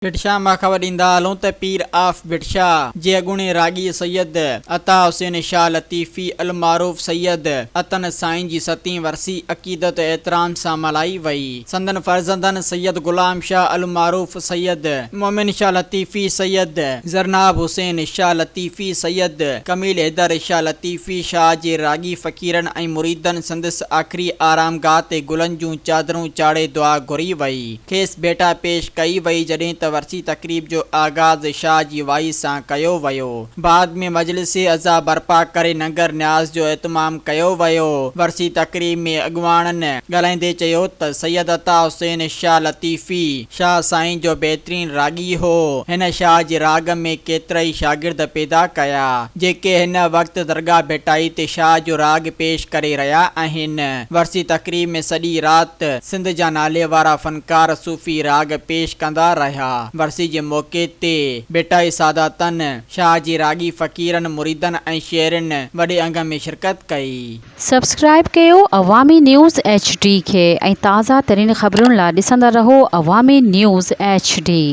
ڀٽشاهه مان خبر ڏيندا هلون ته پير آف ڀٽشاهه جي اڳوڻي راڳي سيد عطا حسين شاهه لطيفي المعروف سيد عطن سائين جي ستين ورسي عقيدت احترام سان ملهائي وئي. سندن فرزندن سيد غلام شاهه المعروف سيد مومن شاهه لطيفي، سيد زرناب حسين شاهه لطيفي، سيد ڪميل حيدر شاهه لطيفي شاهه جي راڳي فقيرن ۽ مريدن سندس آخري آرامگاهه تي گلن جون چادرون چاڙهي دعا گهري وئي. کيس ڀيٽا پيش ڪئي وئي جڏهن ته ورسي تقريب جو آغاز شاهه جي وائي سان ڪيو ويو. بعد ۾ مجلس عزا برپا ڪري ننگر نياز جو اهتمام ڪيو ويو. ورسي تقريب ۾ اڳواڻن ڳالهائيندي چيو ته سيد عطا حسين شاهه لطيفي شاهه سائين جو بهترين راڳي هو هن شاهه جي راڳ ۾ ڪيترائي شاگرد پيدا ڪيا جيڪي هن وقت درگاهه ڀٽائي تي شاهه جو راڳ پيش ڪري رهيا آهن. ورسي تقريب ۾ سڄي رات سنڌ جا ناليوارا فنڪار صوفي راڳ پيش ڪندا رهيا. ورسي جي موقعي تي ڀٽائي ساداتن، شاهه جي راڳي فقيرن، مريدن ۽ شهرين وڏي انگ ۾ شرڪت ڪئي. سبسڪرائيب ڪيو عوامي نيوز ايڇ ڊي کي ۽ تازه ترين خبرن لا ڏسندا رهو عوامي نيوز ايڇ ڊي.